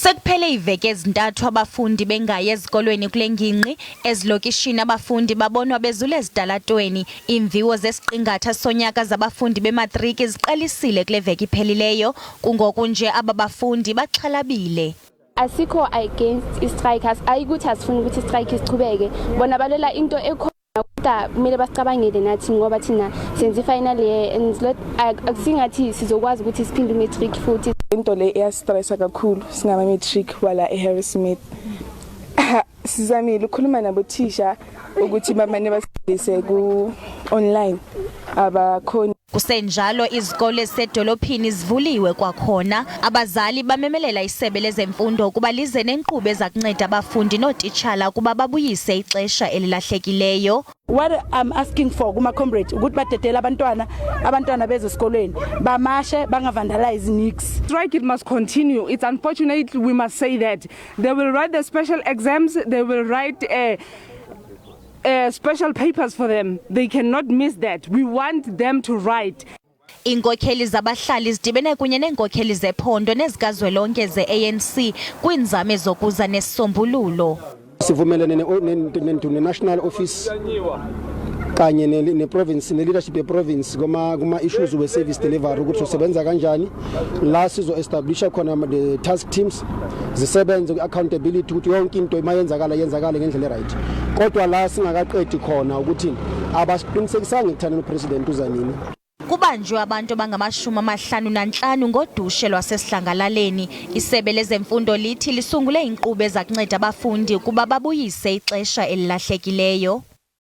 Sekuphele iiveki ezintathu abafundi bengayi ezikolweni kule ngingqi. Ezilokishini abafundi babonwa bezula ezitalatweni. Iimviwo zesiqingatha sonyaka zabafundi bematriki ziqalisile kule veki iphelileyo. Kungoku nje aba bafundi baxhalabile. Asikho against i-strike, ayikuthi asifuni ukuthi i-strike sichubeke. Bona balwela into ekhona, kodwa kumele basicabangele nathi ngoba thina senza i-final year and akusingathi sizokwazi ukuthi siphinde u-matric futhi. Into le iyastressa kakhulu singama-matric wala e-Harrismith. Sizamile ukukhuluma nabothisha ukuthi bamane basifundise ku-online, abakhoni. Kusenjalo, izikolo ezisedolophini zivuliwe kwakhona. Abazali bamemelela isebe lezemfundo ukuba lize nenkqubo eza kunceda abafundi nootitshala ukuba babuyise ixesha elilahlekileyo. What I'm asking for kuma comrade ukuthi badedele abantwana, abantwana beze esikolweni, bamashe, bangavandalize nix. Strike, it must continue. It's unfortunate we must say that. They will write the special exams, they will write special papers for them. They cannot miss that. We want them to write. Iinkokheli zabahlali zidibene kunye neenkokheli zephondo nezikazwelonke ze-ANC kwiinzame zokuza nesisombululo. Sivumelene ne-national office kanye ne-province, ne-leadership ye-province kuma issues we-service delivery, ukuthi usebenza kanjani la sizo-establisha khona the task teams zisebenze ku-accountability, ukuthi yonke into mayenzakala yenzakale ngendlela e-right. Kodwa la singakaqedi khona ukuthi abasiqinisekisanga ekuthaneni upresident uza nini. Kubanjwe abantu abangama-55 ngodushe lwasesidlangalaleni. Isebe lezemfundo lithi lisungule inkqubo eza kunceda abafundi ukuba babuyise ixesha elilahlekileyo.